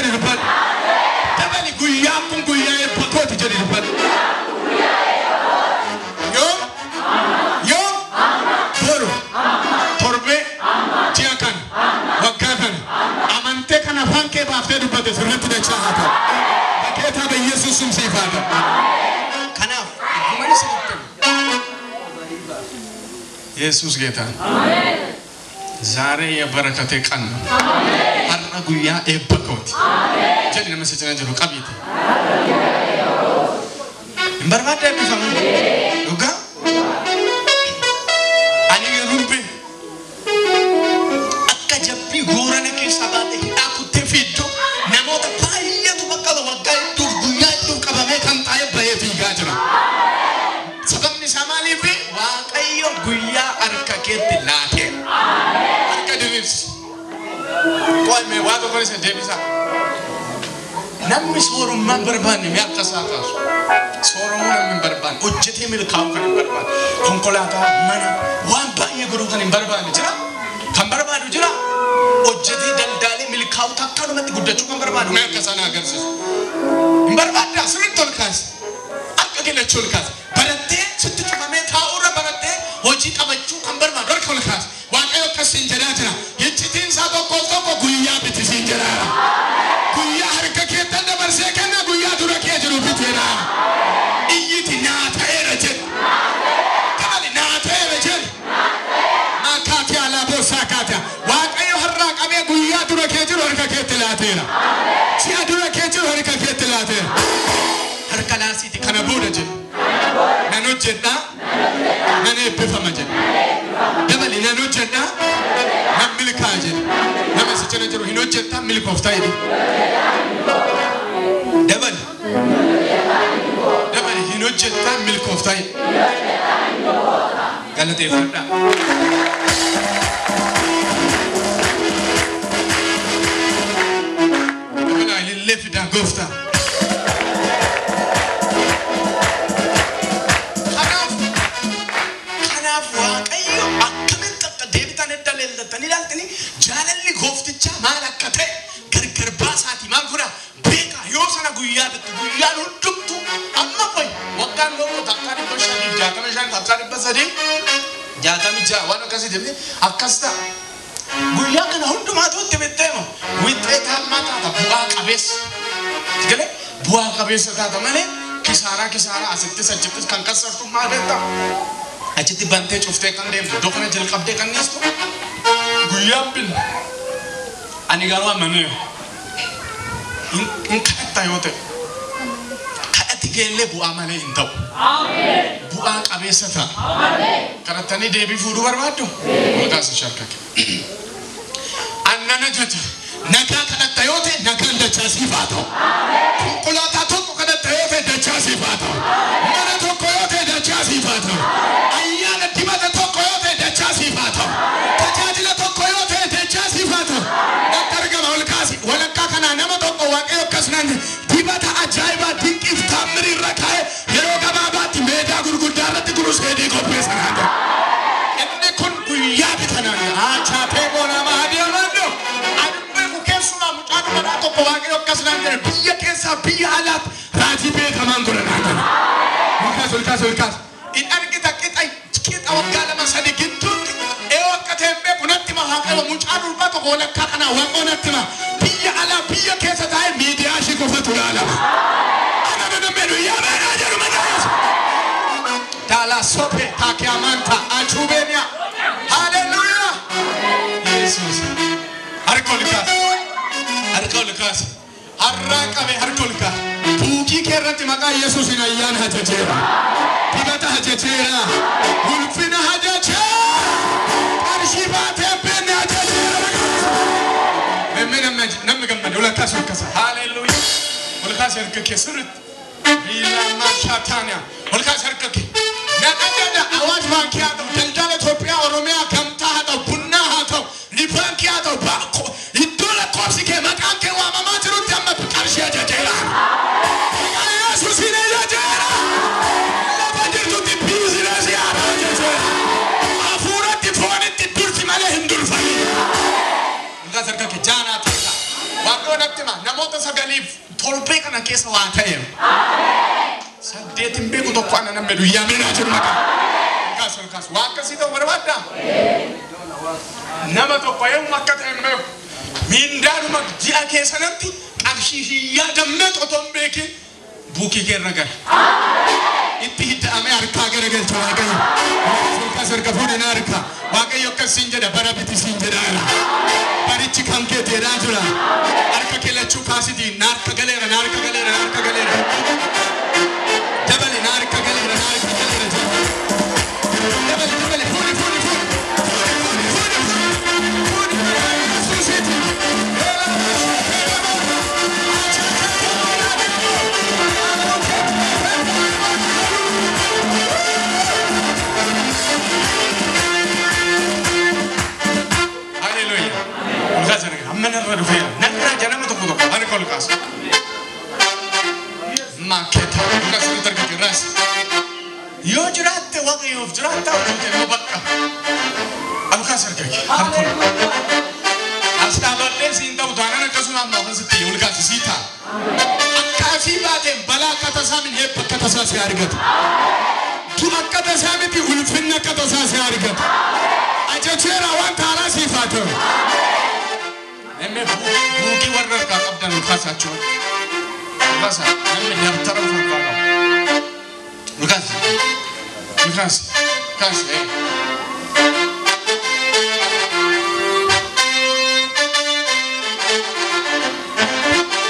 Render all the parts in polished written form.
jedhi dubbadhu. Dabali guyyaan kun guyyaa eebba kooti jedhi dubbadhu. Yoom? Yoom? Boru. Torbee. Ji'a kana. Waggaa kana. Amantee kana afaan kee baaftee dubbate sirriitti dachaa haa ta'u. በጌታ በኢየሱስ ስም ሲፍ haa ta'u. Kanaaf dhuguma isinitti hima. ኢየሱስ ጌታ ነው። ዛሬ የበረከቴ ቀን ነው። Har'a guyyaa eebba kooti. Jedhi nama si cina jiru qabiiti. Hin barbaadde eebbifamu. Dhugaa? Ani garuu hin beeku. Akka jabbii goorana keessaa baate hidhaa kuttee fiiddu namoota baay'eetu bakka waggaa hedduuf guyyaa hedduuf qabamee kan taa'e bahee fiigaa jira. Sababni isaa maaliif? Waaqayyo guyyaa harka keetti laateera. Harka diriirsi. Qo'ame waa tokko isa deebisaa. Namni soorummaa hin barbaanne mee akka isaa kaasu. Sooromuu namni hin barbaanne, hojjetee milkaa'uu kan hin barbaanne, konkolaataa, mana, waan baay'ee godhuu kan hin barbaanne jira. Kan barbaadu jira. Hojjetee daldaalee milkaa'uu takkaanumatti guddachuu kan barbaadu mee akka isaa na agarsiisu. Hin barbaaddaa sirriitti ol kaasi. Harka kennachuu ol kaasi. Barattee sitti cufamee taa'uurra barattee hojii qabachuu kan barbaadu harka ol kaasi. Waaqayyo akkas siin jedhaa jira. Iccitiin isaa tokkoof tokko guyyaa biti siin jedhaa. Guyyaa harka keettan dabarsee kenna guyyaa dura kee jiru biteera. Iyyiti naa ta'eera jedhi. Dabali naa ta'eera jedhi. Maakaatii alaa boossaa kaatia. Waaqayyo har'aa qabee guyyaa dura kee jiru harka keetti laateera. Ji'a dura kee jiru harka keetti laateera. Harka laasiiti kana booda jedhi. Nan hojjedhaa. Nan eebbifama jedhi. Dabali nan hojjedhaa. Nan milkaa'a jedhi. Nama si cina jiru hin hojjettaa milkooftaa jedhi. Dabali. Dabali hin hojjettaa milkooftaa jedhi. Galateeffadhaa. Dabalaa ilillee fidaa gooftaa. Kanaaf kanaaf Waaqayyo akkamitti akka deebitan edda leellatanii ilaaltanii jaalalli gooftichaa maal akka ta'e gargar baasaatii maal godhaa beekaa yoo sana guyyaa bitti guyyaan hundumtuu amma qoy waggaan tokko takkaa 565 takkaa 366 waan akkasii deemne akkas ta'a. Guyyaa kana hundumaatu itti bitteema wixxeetammaa taata bu'aa qabeessa. Galee bu'aa qabeessa taata malee kisaaraa kisaaraa asittis achittis kan kassartu maal beektaa? Achitti bantee cuftee kan deemtu iddoo kana jalqabdee kan dhiistu guyyaan binna. Ani garuu amaneera. Hin kadhatta yoo ta'e kadhatti keellee bu'aa malee hin ta'u. Bu'aa qabeessa ta'a. Kadhattanii deebii fuudhuu barbaaddu? Ol kaasi harka kee. Annana jaja nagaa kadhatta yoo ta'e nagaan dachaa siif haa ta'u. Konkolaataa tokko kadhatta yoo ta'e dachaa siif haa ta'u. Mana tokko yoo ta'e dachaa siif haa ta'u. Ayyaana dibata tokko yoo ta'e dachaa siif haa ta'u. Tajaajila tokko yoo ta'e dachaa siif haa ta'u. Natti argama ol kaasi. Walakkaa kanaa nama tokko Waaqayyo akkas naan jedhe dibata ajaa'ibaa dinqiif taammirii irra kaa'e yeroo gabaabaatti meedaa gurguddaa irratti kuruseedii qopheessa naan jedhe. Inni kun guyyaa bitanaan jedhe. Achaatee boonaa adeemando. Ani beeku keessumaa mucaa dubaraa tokko Waaqayyo akkas naan jedhe biyya keessaa biyya alaatti raajii beekamaan godha naan jedhe. Ol kaasi ol kaasi ol kaasi. In argita qixa qixa waggaa 2 3 gidduutti ee akka ta'e hin beeku natti hima Waaqayyo mucaa durbaa tokko walakkaa kanaa Waaqayyo natti hima. Biyya alaa biyya keessa taa'ee miidiyaa ishii qofatu ilaalama. Ana doddomee yaa jedhu maqaa Yesuus. Tala sope takiamanta achubenia. Hallelujah. Yesus. Harka ol kaasi. Harka ol kaasi. Har'aa qabee harka ol kaasi. Buukii kee irratti maqaa Yesuusiin ayyaana hajajeera. Dibata hajajeera. Ulfina hajajeera. Qarshii baatee beenne hajajeera maqaa Yesuus. Memmee namni gammade ol kaasi ol kaasa. Hallelujah. Ol kaasi harka kee sirriitti. Riilama shaataaniya. Ol kaasi harka kee. Naqajaja Awaash Baankii haa ta'u, daldala Itoophiyaa, Oromiyaa, Gamtaa haa ta'u, Bunnaa haa ta'u, Libaankii haa ta'u, iddoo lakkoofsi kee maqaan kee waamamaa jirutti amma qarshii ajajeera. Maqaa Yesuusiin ajajeera. Lafa jirtutti biizinasii haaraa ajajeera. Hafuuratti foonitti dursi malee hin durfamin. Ol kaasi harka kee jaanaa ta'e. Waaqayyo Tokko natti hima, namoota 9 torbee kana keessa waa ta'eera. 8 hin beeku, tokko ana namni guyyaa meenaa jiru maqaa. Kaas ol kaas. Waa akkasii ta'u barbaaddaa? Nama tokko yommuu akka ta'e hin beeku. Miindaadhuma ji'a keessanatti qarshii hin yaadamne otoo hin beekin buukii kee irra gala. Itti hidda'amee harkaa garagalcha Waaqayyo. Ol kaas, harka fuudhe na harka. Waaqayyo akkas siin jedha, bara biti siin jedhaara. Barichi kan kee ta'edhaa jira. Harka kee lachuu kaasitii na harka galeera, na harka galeera, na harka galeera. Dabali, na harka galeera, na harka galeera jedha. Dabali, dabali, fuudhi, fuudhi, fuudhi. Fuudhi, fuudhi, fuudhi, fuudhi. Yesuusiiti. Haleluuyaa. Ol kaasa argina. Amma narra dhufeera. Narra janama tokko tokko harka ol kaasa. Maaketa. Ol kaasa nuti argite raas. Yoo jiraatte Waaqayyoof jiraatta, hojjete immoo bakka. Ol kaasa argite harka ol. As dhaabadhee siin ta'u taanaan akkasuma amma akkasitti ol kaasa sii ta'a. Akka asii baateen balaa akka tasaa min eebba akka tasaa si argata. Tuma akka tasaa miti, ulfinna akka tasaa si argata. Ajajeera, wanta haaraa siif haa ta'u. Namni buukii warra harkaa qabdan ol kaasaa jechuudha. Ol kaasaa, namni dabtara of harkaa qaba. Ol kaasi. Ol kaasi. Kaasi.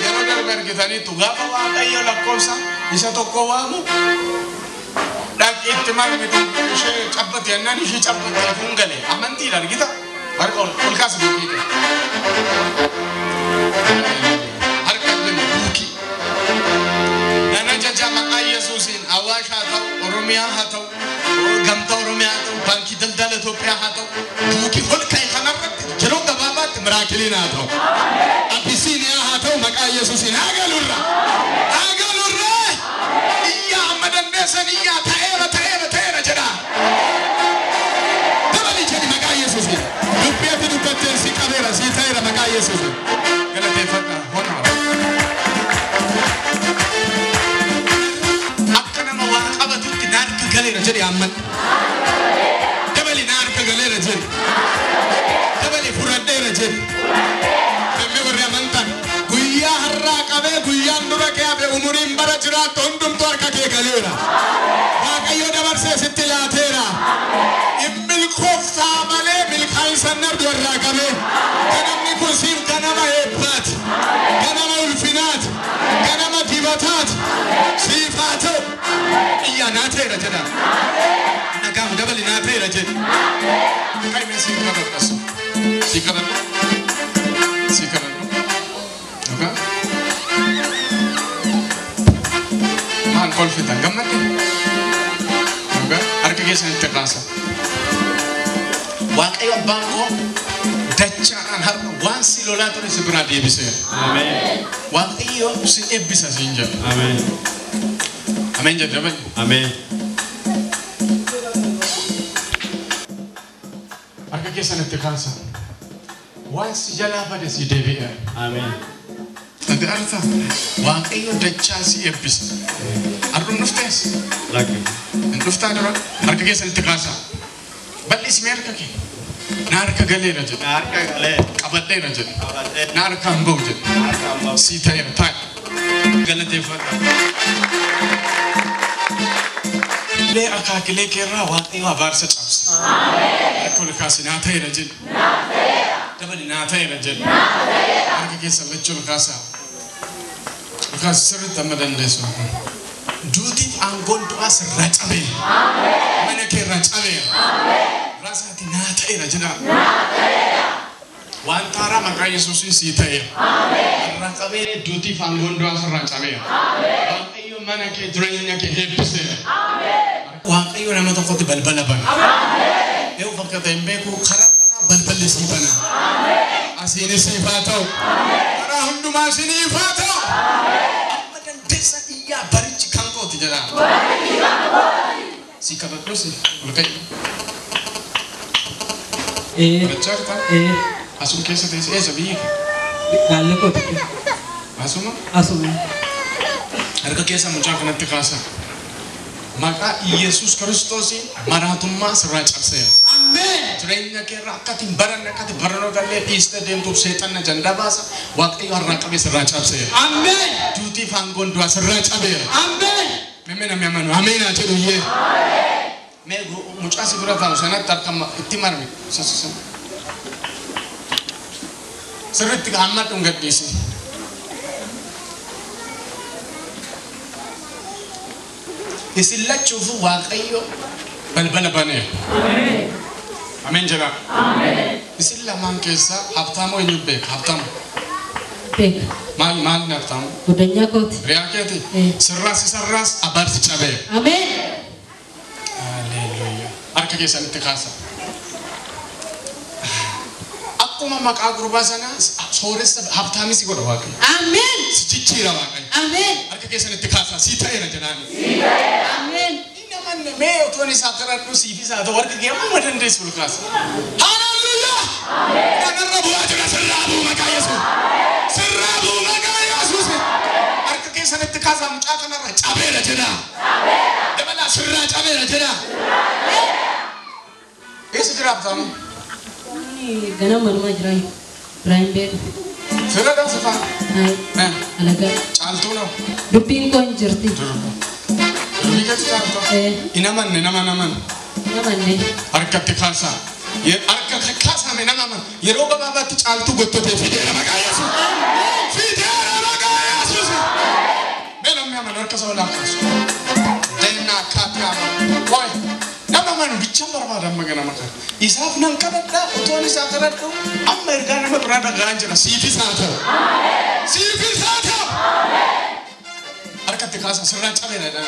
Yeroo darbe argitaniitu, gaafa Waaqayyo lakkoofsa isa tokko waamu, dhaqi itti marmitu ishee cabbate jennaan ishee cabbate kun gale amantiidha argita. Harka ol ol kaasa buukii kee. Harka kennu buukii. Nana jaja maqaa Yesuusiin, Awaash haa ta'u, Oromiyaa haa ta'u, Gamtaa Oromiyaa haa ta'u, Baankii Daldala Itoophiyaa haa ta'u, buukii ol ka'e kanarratti yeroo gabaabaatti miraakiliin haa ta'u. Abisiiniyaa haa ta'u, maqaa Yesuusiin haa galurra. Haa galurra. Iyyaa, amma dandeessan iyyaa, ta'eera, ta'eera, ta'eera jedha. Dabali jedhi maqaa Yesuusiin. Dubbii ati dubbatteen si qabeera, si ta'eera maqaa Yesuusiin. Galateeffadha. Hona. Akka nama waa qabatutti na harka galeera jedhi amman. Dabali, na harka galeera jedhi. Dabali, fudhadheera jedhi. Namni warri amantan guyyaa har'aa qabee guyyaan dura kee hafe umuriin bara jiraattu hundumtuu harka kee galeera. Waaqayyo dabarsee sitti laateera. In milkooftaa malee milkaa'insa nardu irraa qabee. Ganamni kun siif ganama eebbaati. Ganama ulfinaati. Ganama dibataati. Siif haa ta'u. Iyyaa, naa ta'eera jedha. Nagaan dabali, naa ta'eera jedhi. Kaimee siin kadhadhas. Si kadhadhu. Si kadhadhu. Dhugaa. Maal kolfitan, gammadde? Dhugaa, harka keessanitti kaasa. Waaqayyo abbaan koo dachaadhaan har'a waan si lolaa ture si biraa deebiseera. Ameen. Waaqayyo si eebbisa siin jedha. Ameen. Ameen jedhe, dabali. Ameen. Harka keessanitti kaasa. Waan si jalaa bade si deebi'eera. Ameen. Ati arta Waaqayyo dachaa si eebbisa. Har'uun dhuftees? Lakki. Hin dhuftaa dura harka keessanitti kaasa. Bal'isi mee harka kee. Na harka galeera jedhe. Na harka galee. Qabadheera jedhe. Qabadhee. Na harka hin ba'u jedhe. Na harka hin ba'u. Sii ta'eera, taa'i. Galateeffadha. Lee akaakilee keerraa Waaqayyo abaarsa cabsa. Harka ol kaasi, naa ta'eera jedhe. Dabali, naa ta'eera jedhe. Harka keessa lachuu ol kaasaa. Ol kaasi sirriitti amma dandeessu. Duutiif aangoon du'aa sirraa cabeera. Mana kee irraa cabeera. Raasaati, naa ta'eera jedha. Waan haaraa maqaa Yesuusiin sii ta'eera. Irraa qabee duutiif aangoon du'aa sirraa cabeera. Waaqayyo mana kee, jireenya kee eebbiseera. Waaqayyo nama tokkotti balbala bana. Yoo fakkaata hin beeku, karaa kanaa balballi sii bana. Asiinis siif haa ta'u. Karaa hundumaa isiniif haa ta'u. Amma dandeessan iyyaa, barichi kan kooti jedha. Si kadhadhu, si ol ka'i. Ee. Kadhachaa jirtaa? Ee. Asuma keessa teessee, eessa biyyi kee? Gaallee kooti. Asuma? Asuma. Harka keessa mucaa kanatti kaasa. Maqaa Iyesuus Kiristoosiin maraatummaa sirraa cabseera. Ameen. Jireenya keerraa akka ati hin baranne akka ati barnoota illee dhiistee deemtuuf seexanna jandaa baasa. Waaqayyo har'aa qabee sirraa cabseera. Ameen. Duutii fi aangoon du'aa sirraa cabeera. Ameen. Mee namni amanu ameen haa jedhu iyyee. Mee mucaa si bira taa'u sanatti harka itti marmi. Sirriitti hammadhu hin gadhiisin. Isin lachuufu Waaqayyo balbala baneera. Ameen jedhaa. Isin lamaan keessaa Habtaamoo eenyu beeka? Habtaamoo. Beeka. Maal maal ni Habtaamoo? Goddanyaa kooti. Riyaa keeti? Eh. Sirraas sirraas abaarsi cabeera. Ameen. Haleluuyaa. Harka keessanitti kaasa. Akkuma maqaa gurbaa sanaa sooressa habtaamis godha Waaqayyo. Ameen. Si jijjiira Waaqayyo. Ameen. Harka keessanitti kaasa. Sii ta'eera jedhaani. Ameen. Inni amanne mee otoon isaa kadhadhu siifis haa ta'u harka kee amma dandeessu ol kaasa. Haleluuyaa. Kanarra bu'aa jira sirraa bu'u maqaa Yesuus. Sirraa bu'u maqaa Yesuus. Harka keessanitti kaasa mucaa kanarra cabeera jedhaa. Dabalaa sirraa cabeera jedhaa. Eessa jira Habtaamu? Inni ganama manuma jira. Ibrahim beeku. Fira danfifaa. Ayi. Alagaa. Caaltuu noo. Dubbiin koo hin jirti. Dubbii keessa caaltuu. Eh. Hin amanne nama naman. Namanne. Harkatti kaasaa. Harka kaasame nama aman. Yeroo gabaabaatti caaltuu gottotee fideera maqaa Yesuus. Fideera maqaa Yesuus. Mee namni amanu harka isa olaa kaasu. Deennaa akkaatti amanu. Qoy nama amanu bichaan barbaada amma ganama kana. Isaaf nan kadhadhaa otoon isaa kadhadhu amma ergaa nama biraa dhaga'aan jira. Siifis haa ta'u. Siifis haa ta'u. Harkatti kaasa sirraa cabeera.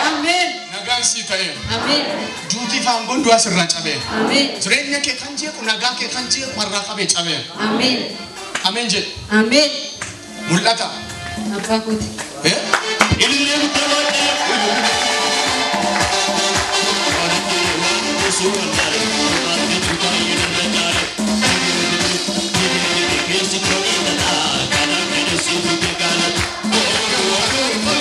Ameen. Nagaan sii ta'eera. Ameen. Duutii fi aangoon du'aa sirraa cabeera. Ameen. Jireenya kee kan jeequ nagaa kee kan jeequ warraa qabee cabeera. Ameen. Ameen jedhe. Ameen. Mul'ata. Abbaa kooti. Eh? Ilillee guddaa Waaqayyo.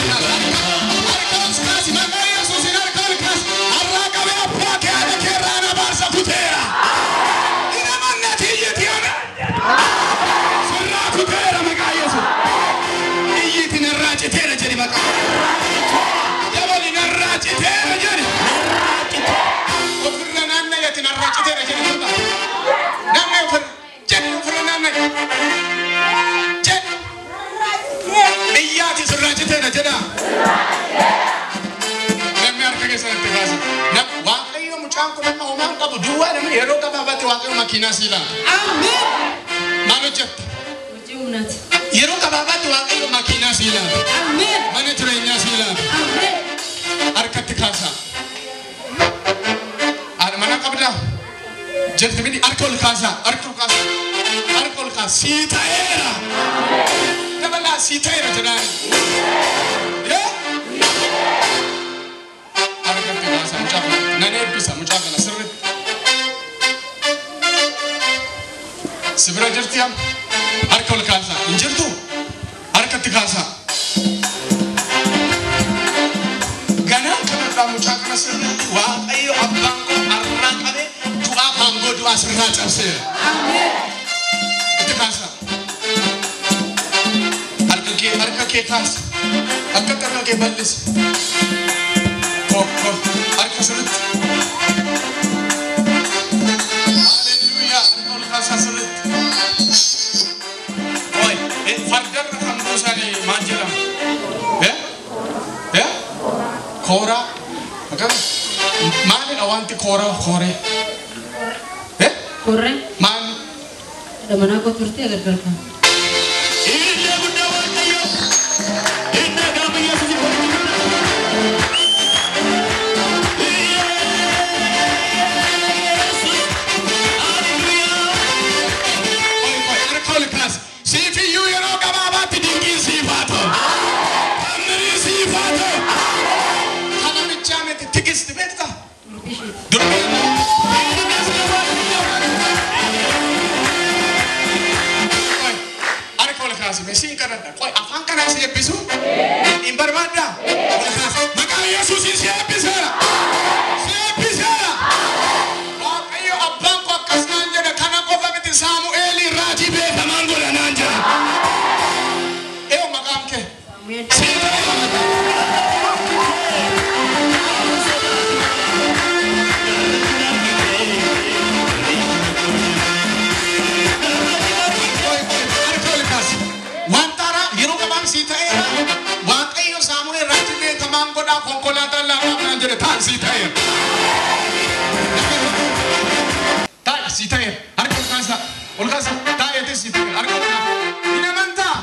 Harka ol kaasi maqaa Yesuusiin harka ol kaasi. Harraa qabee abbaa kee haadha kee irraa na baarsa kuteera. Hin amanne ati iyyiti ameen. Sirraa kuteera maqaa Yesuus. Iyyiti narraa citeera jedhi maqaa. Dabali narraa citeera jedhi. Ofirra naanna'eeti narraa citeera jedhi torba. Naanna'e ofirra jedhi ofirra naanna'e. Jedhi. Iyyaati sirraa citeera jedhaa. Namni harka keessanitti kaasa. Waaqayyo mucaan kun amma homaa hin qabu. Duwwaa namni yeroo gabaabaatti Waaqayyo makiinaa sii laata. Ameen. Maal hojjetta? Hojii humnaati. Yeroo gabaabaatti Waaqayyo makiinaa sii laata. Ameen. Mana jireenyaa sii laata. Ameen. Harkatti kaasaa. Haadha mana qabdaa? Jirti miti harka ol kaasaa. Harka ol kaasaa. Harka ol kaasaa. Sii ta'eera. Dabalaa sii ta'eera jedhaani. Yee? Harkatti kaasaa mucaa kana. Nan eebbisa mucaa kana sirriitti. Si bira jirti amma? Harka ol kaasaa. Hin jirtu? Harkatti kaasaa. Ganaan kanarraa mucaa kana sirriitti Waaqayyo abbaan koo har'aa qabee du'aa fi aangoo du'aa sirraa cabseera. Ameen. Itti kaasaa. Harka kee kaasa. Akkatti harka kee bal'isi. Ko ko harka sirriitti. Haleluuyaa harka ol kaasaa sirriitti. Oi, fardarra kan buusanii maal jedhama? Eh? Eh? Kooraa. Akkam? Maalidha wanti kooraa kooree? Eh? Korree. Maal? Haadha manaa koo turte gargar ba'a. Ilillee guddaa Waaqayyo. Inni gaafa Yesuus Yesuus. Haleluuyaa. Oi, oi, harka ol kaasi. Siif iyyuu yeroo gabaabaatti dinqiin siif haa ta'u. Tammiriin siif haa ta'u. Kana bichaa miti tigisti beektaa? Durbii isheeti. Durbii. Oi, Siin kadhadha. Qoy afaan kanaa si eebbisu? Hin barbaaddaa? Ol kaasi. Maqaa Yesuusiin si eebbiseera. Si eebbiseera. Waaqayyo abbaan koo akkas naan jedha. Kana qofa miti Saamu'eelii raajii beekamaan godha naan jedha. Eeyo maqaan kee? Saamu'eel. Sii ta'eera. Qoy, qoy, harka ol kaasi. Wanta haaraa yeroo gabaabsii ta'eera. Waaqayyo Saamu'eel raajii beekamaan godhaa konkolaataan laafaa naan jedhe taan sii ta'eera. Taa'e sii ta'eera. Harka ol kaasaa. Ol kaasaa. Taa'eetis sii ta'eera. Harka ol kaasaa. Hin amantaa?